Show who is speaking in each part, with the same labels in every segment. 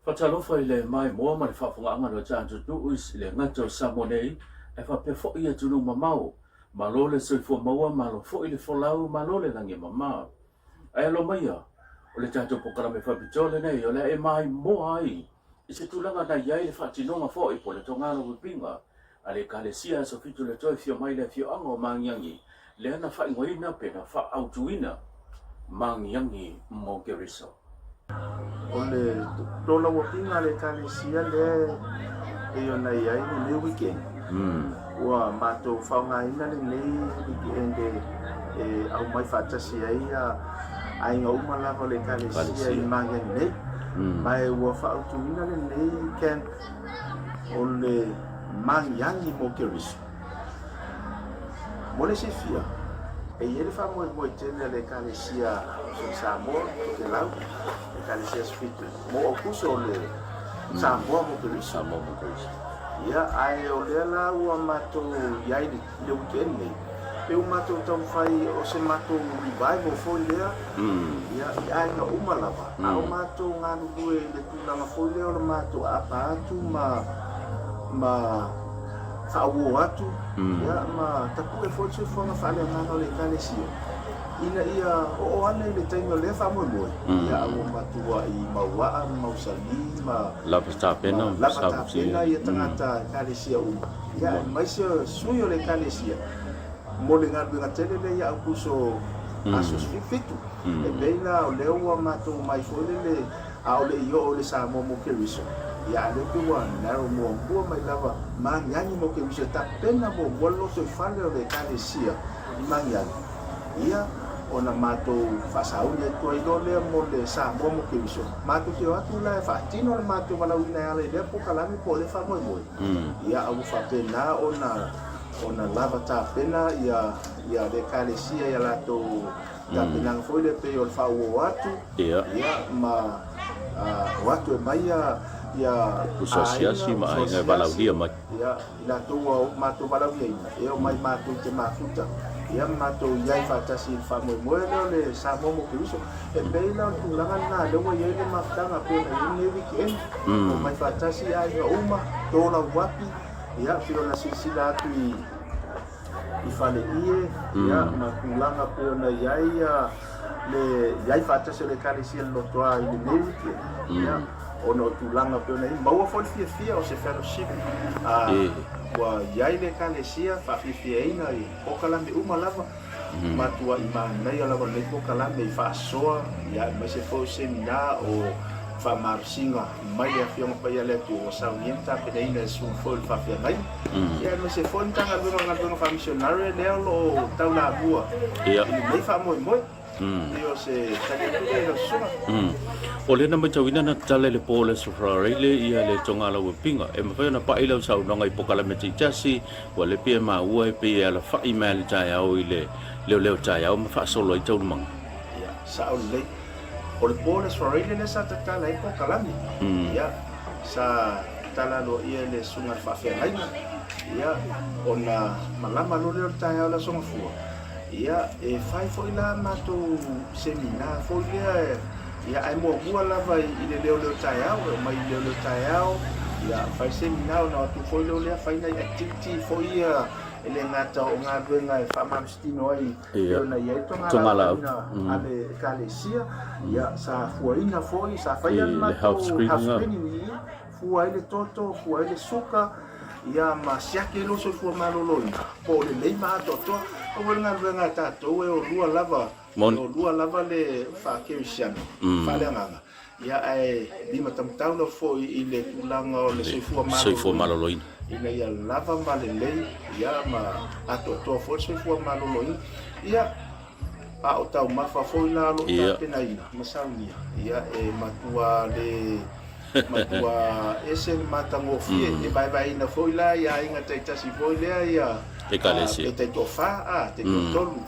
Speaker 1: Faatalofa i le maimoa ma le faafofogaaga a lo tatou atunuu i le gata o Samoa nei ae faapea foi atunuu mamao. Malo le soifua maua, malo foi le folau, malo le lagi e mama. Ae alo maia, o le tatou polokalame faapitoa lenei o le a e maimoa ai i se tulaga na i ai le faatinoga foi po o le togalawipiga a le Ekalesia Aso Fitu le Toe Afio Mai i le afioaga o Magiagi lea na faaigoaina pe na faaautuina Magiagi mo Keriso.
Speaker 2: O le tolauapiga a le Ekalesia lea e pei ona i ai lenei weekend, ua matou faaaogaina lenei weekend e aumai faatasi ai aiga uma lava o le Ekalesia i Magiagi nei. Ma e ua faaautuina lenei camp o le Magiagi mo Keriso. Mo le silafia, e i ai le faamoemoe tele a le Ekalesia o Samoa, Tokelau, Ekalesia Aso Fitu, mo Aukuso o le Samoa mo Keriso. Ia, ae o lea la ua matou i ai i le weekend nei, pe ua matou taumafai o se matou revival foi lea, ia, i aiga uma lava, a o matou galulue i le tulaga foi lea o le matou aapa atu ma, ma faauo atu, ia, ma tapue foi le soifuaga faaleagaga o le Ekalesia, ina ia oo ane i le taimi o lea faamoemoe, ia, a ua matuai mauaa ma mausali ma
Speaker 1: lava tapena,
Speaker 2: ma lava tapena ia tagata Ekalesia uma, ia, aemaise o sui o le Ekalesia mo le galuega tele lea ia Aukuso aso 17. E pei la o lea ua matou omai foi lele a o le i oo i le Samoa mo Keriso, ia a lea pei ua narrow muamua mai lava Magiagi mo Keriso e tapena muamua le lotoifale o le Ekalesia i Magiagi, ia ona matou faasauni atu ai loa lea mo le Samoa mo Keriso. Matou te o atu la e faatino le matou valaauina e ala i lea polokalame po o lea faamoemoe, ia a ua faapena ona ona lava tapena ia ia le Ekalesia i a latou tapenaga foi lea pei o le faauo atu,
Speaker 1: Ia.
Speaker 2: ia ma o atu e mai ia ia
Speaker 1: Uso asiasi
Speaker 2: aiga,
Speaker 1: ma
Speaker 2: uso
Speaker 1: aiga e
Speaker 2: asiasi,
Speaker 1: valaaulia mai.
Speaker 2: ia i latou ua matou valaauliaina, e omai matou te mafuta, ia ma matou i ai faatasi i le faamoemoe lea o le Samoa mo Keriso. E pei la o le tulaga lena lea ua i ai le mafutaga pei ona i ai lenei weekend, omai faatasi aiga uma, tolauapi, ia pei ona silasila atu i i Faleie, ia, ma tulaga pei ona i ai le i ai faatasi o le Ekalesia i le Lotoa i lenei weekend, ia, ona o tulaga pei ona i ai. Maua foi le fiafia o se fellowship, a, ua i ai le Ekalesia faafiafiaina i polokalame uma lava, matuai manaia lava lenei polokalame i faasoa, ia, aemaise foi o seminar o faamalosiga mai le Afioga Paia a le Atua ua saunia ma tapenaina e susuga foi o le faafeagaiga. Ia aemaise foi le Matagaluega o Galuega Faamisionare lea o lo o taulamua i lenei faamoemoe. Pei o se tali atu lea i lau susuga.
Speaker 1: O lea na matauina na tatala i le po o le Aso Faraile ia le Togalaua-piga. E mafai ona pai lau saunoaga i polokalame taitasi, ua le pei e maua e pei e alafai mai lava i le taeao i le leoleo taeao ma faasolo ai taualumaga.
Speaker 2: Ia, sao lelei. O le po o le Aso Faraile lea sa tatala ai polokalame. Ia, sa tatala aloaia e le Susuga i le Faafeagaiga, ia, ona malama loa lea o le taeao o le Aso Gafua, ia, e fai foi la matou seminar foi lea, ia, ae muamua lava i le leoleo taeao, e omai i le leoleo taeao, ia, fai seminar ona o atu foi lea o lea fai nai activity foi ia, e le gata o galuega e faamalositino ai pei ona i ai togalaauina a le Ekalesia, ia, sa fuaina foi, sa faia le matou health screening i i, fua ai le toto, fua ai le suka, ia ma siaki ai lou soifua maloloina, po o lelei ma atoatoa. Pau foi le galuega a tatou e o lua lava, e o lua lava le faakerisiano, faaleagaga, ia ae limataumatau lava foi i le tulaga o le soifua maloloina, ina ia lava ma lelei, ia ma atoatoa foi le soifua maloloina. Ia, a o taumafa foi la o lo o tapenaina ma saunia, ia e matua le matua ese le matagofie, e vaevaeina foi la i aiga taitasi foi lea ia
Speaker 1: Ekalesia.
Speaker 2: Pe taitoafa, a, taitoatolu,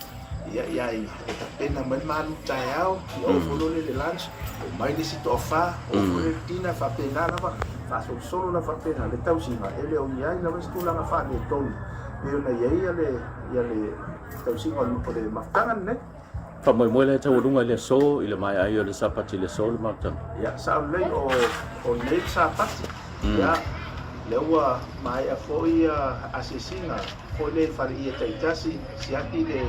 Speaker 2: ia, i aiga, e tapena mai le malu taeao, ia oo foi loa lea i le lunch, omai le isi toafa, oo foi lea i le dinner, faapena lava, faasolosolo lava faapena le tausiga, e le o i ai lava se tulaga faaletonu pei ona i ai le tausiga o le mafutaga lenei.
Speaker 1: Faamoemoe lea e taualuga i le aso i le maea ai o le Sapati i le aso le mafutaga.
Speaker 2: Ia, sao lelei o o lenei le Sapati. Ia, lea ua maea foi asiasiga foi lea i faleie taitasi, siaki le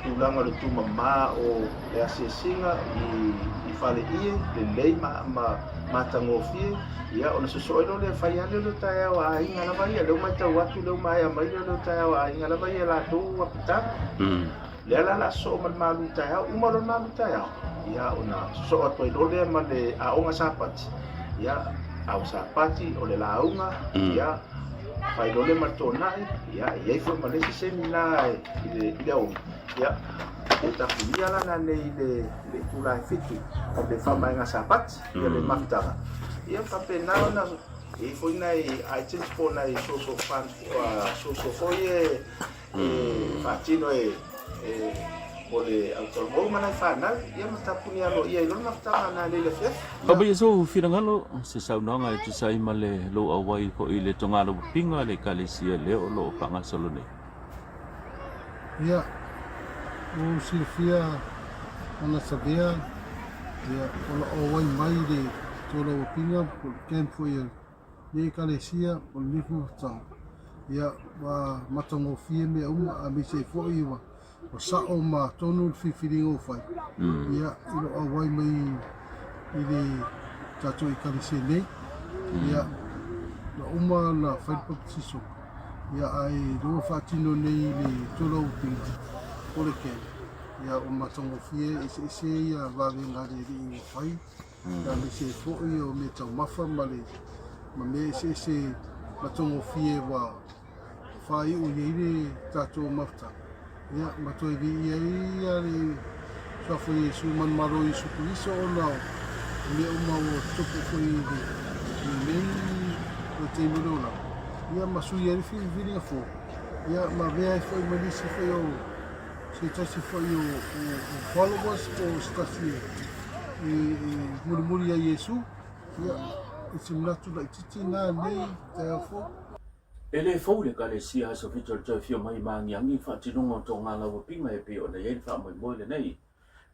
Speaker 2: tulaga o le tumama o le asiasiga i faleie, lelei ma ma matagofie. Ia, ona sosoo ai loa lea, fai lava lea o le taeao a aiga lava ia, lea ua matau atu lea ua maea mai lea o le taeao a aiga lava ia i latou apitaga. Lea la o le a sosoo ma le malu taeao, uma loa le malu taeao, ia ona sosoo atu ai loa lea ma le aoga Sapati, ia ao Sapati o le lauga, ia fai loa lea ma le toonai, ia e i ai foi ma le isi semina i le i le aoga, ia e tapunia la nanei i le le itula e 7 o le faamaega Sapati, ia le mafutaga, ia faapena ona i ai foi nai items po o nai social fund, social foi e e faatino e mo le autalavou ma nai fanau, ia ma tapuni aloaia ai loa le mafutaga na lei le afiafi.
Speaker 1: Aumai ia sou finagalo, se saunoaga e tusa ai ma le lou auai foi i le togalaupupinga a le Ekalesia lea o lo o faagasolo nei.
Speaker 3: Ia, ua ou silafia ona savea, ia, o lou auai mai i le tolauapiga po o le camp foi a lenei Ekalesia o lenei foi mafutaga, ia, ua matagofie mea uma, aemaise ai foi ua sao ma tonu le filifiliga ua fai, ia, i lou auai mai i le tatou Ekalesia nei, ia, ua uma ona fai le papatiso, ia, ae lea ua faatino nei i le tolaupiga o le camp, ia, ua matagofie, e eseese ia vavega a le Alii ua fai, aemaise ai foi o mea taumafa ma le ma mea eseese matagofie ua faaiu i ai le tatou mafutaga. Ia, ma toe viia ai ia le Suafa o Iesu ma le Malo o Iesu Keriso ona o mea uma ua tutupu foi i lenei vaitaimi o le olaga. Ia, ma sui ai le filifiliga fou, ia, ma avea ai foi ma nisi foi o se tasi foi o followers po o se tasi e mulimuli ia Iesu, ia, i se manatu laitiiti lena i lenei taeao fou.
Speaker 1: E le fou le Ekalesia Aso Fito o le toe afio mai i Maagiagi i faatinoga o togalaupapinga e pei ona i ai le faamoemoe lenei.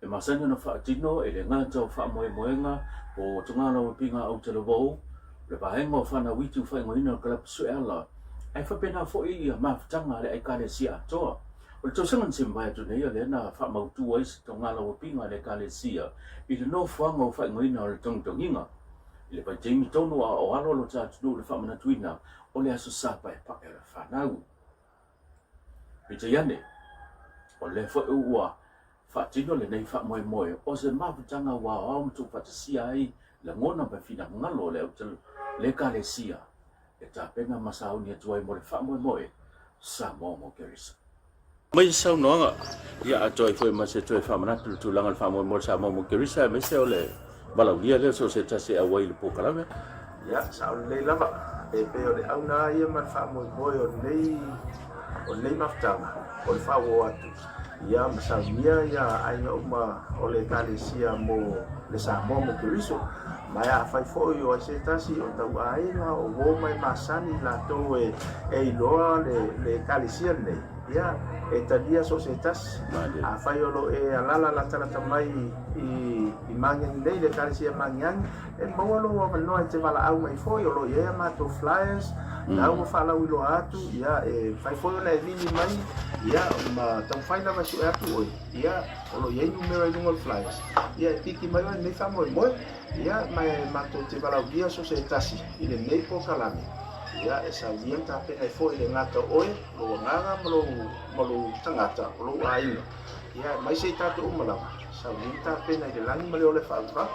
Speaker 1: E masani ona faatino e le gata o faamoemoega po o togalaupapinga autalavou, le vaega o fanau iti ua faaigoaina o le Kalapu Sueala, ae faapena foi ia mafutaga a le Ekalesia atoa. O le tausaga na se mavae atu nei, o lea na faamautu ai se togalaupapinga a le Ekalesia i le nofoaga ua faaigoaina o le Togitogiga. I le vaitaimi tonu a o alo lo ta atunuu i le faamanatuina o le Aso Sa Paepae o le Fanau. Peitai ane, o lea foi ua faatino lenei faamoemoe o se mafutaga ua aoao ma tuufaatasia ai lagona ma finagalo o le le Ekalesia e tapena ma sauni atu ai mo le faamoemoe Samoa mo Keriso. Mai se saunoaga, ia atoa ai foi ma se toe faamanatu i le tulaga o le faamoemoe o le Samoa mo Keriso aemaise o le valaaulia lea o so o se tasi e auai i le polokalame.
Speaker 2: Ia, sao lelei lava. E pei o le auga lava ia ma le faamoemoe o lenei, o lenei mafutaga, o le faaauau atu, ia ma saunia ia aiga uma o le Ekalesia mo le Samoa mo Keriso. Ma e afai foi o ai se tasi o tau aiga, o uo ma e masani latou e iloa le Ekalesia lenei, ia, e talia so o se tasi. Afai o lo o e alaala latalata mai i Magiagi nei, le Ekalesia Magiagi, E maua lou avanoa e te valaau mai foi, o lo o i ai a matou flyers, na ua faalauiloa atu, ia, e mafai foi ona e vili mai, ia, ma taumafai lava e sue atu oe, ia, o lo o i ai numera i luga o le flyers, ia, e piki mai oe i lenei faamoemoe, ia, ma e matou te valaaulia so o se tasi i lenei polokalame, ia, e saunia ma tapena ai foi e le gata o oe, lou agaga ma lou, ma lou tagata, o lou aiga, ia, aemaise i tatou uma lava, saunia ma tapena i le lagi ma le ola e faavavau.